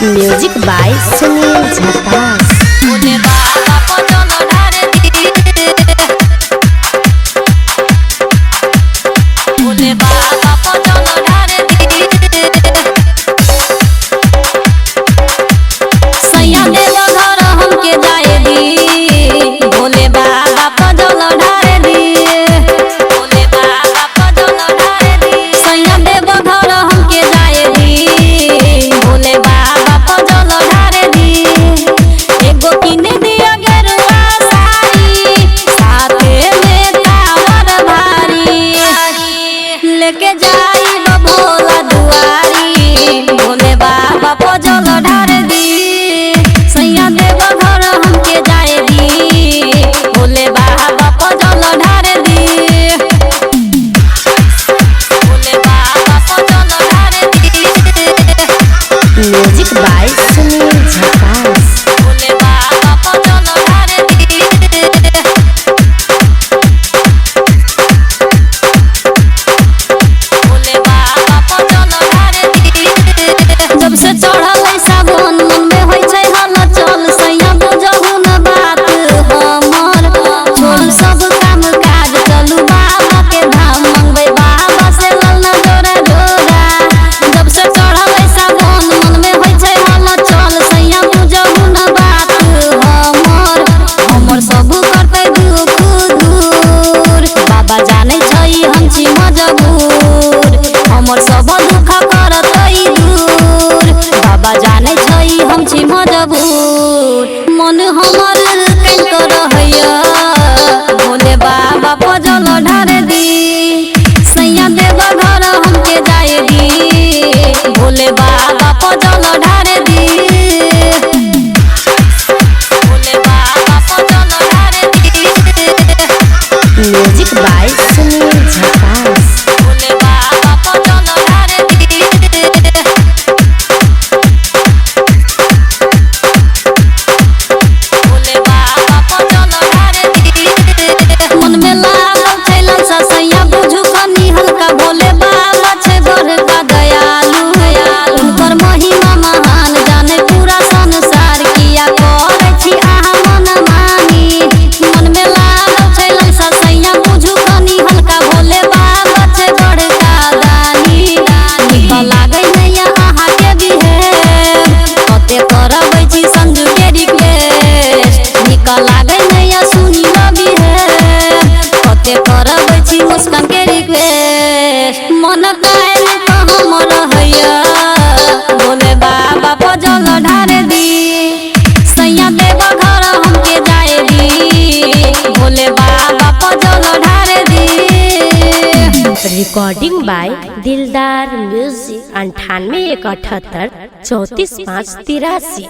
Music by Sunil झकास। भोले बाबा पर जल ढार दी। भोले बाबा पर जल ढार दी। सैया देव घर हमके जाए दी, भोले बाबा पर जल ढार दी। भोले बाबा पर जल ढार दी। सैया देव घर हमके जाए दी, भोले बाबा पर जल ढार दी। एगो किन दिया गेरुआ साड़ी, साथे में कांवर भारी। लेके जाई भोला दुआरी, भोले बाबा पर जल ढार दी। सैया देव घर हमके जाए दी, भोले बाबा पर जल ढार दी। भोले बाबा पर जल ढार दी। म्यूजिक बाय सुनील झकास। भोले बाबा पर जल ढार दी। भोले बाबा पर जल ढार दी। जब से चढ़ल है सावन, मन में होइ छै हलचल। सैया बुझहु न बात हमर, छोड़ सब काम काज चलू बाबा के धाम। मंगबै बाबा से ललना जोरा जोरा। जब से चढ़ल है सावन, मन में होइ छै हलचल। सैया बुझहु न बात हमर, हमर सब करतै दुख दूर। बाबा जानै छै हम छी मजबूर, हमर सब दुख करतै दूर। बाबा जानै छै हम छी मजबूर, मन हमर can कर रहैया। भोले बाबा पर जल ढार दी। सैया देव घर हमके जाए दी, भोले बाबा पर जल ढार दी। भोले बाबा पर जल ढार दी। म्यूजिक बाय सुनील झकास। भोले बाबा पर जल ढार दी। भोले बाबा पर जल ढार दी। मन में लागल छै लालसा, सैया बुझू कनी हल्का। भोले बाबा छै बड़का दयालु, हुनकर महिमा महान जाने पूरा संसार। किया करै छी अहाँ मनमानी? मन में लागल छै लालसा, सैया बुझू कनी हल्का। भोले बाबा छै बड़का दानी, नीक लागै नैया अहाँके बिहेव। कते करबै छी संजू के रिक्वेस्ट, नीक लागै नैया सुनी ल बिहेव। कते करबै छी मुस्कान के रिक्वेस्ट, मन कायल त हमर रहैया। भोले बाबा पर जल ढार दी। सैया देव घर हमके जाए दी, भोले बाबा पर जल ढार दी। रिकॉर्डिंग बाय दिलदार म्यूजिक 98 178 34 5 83।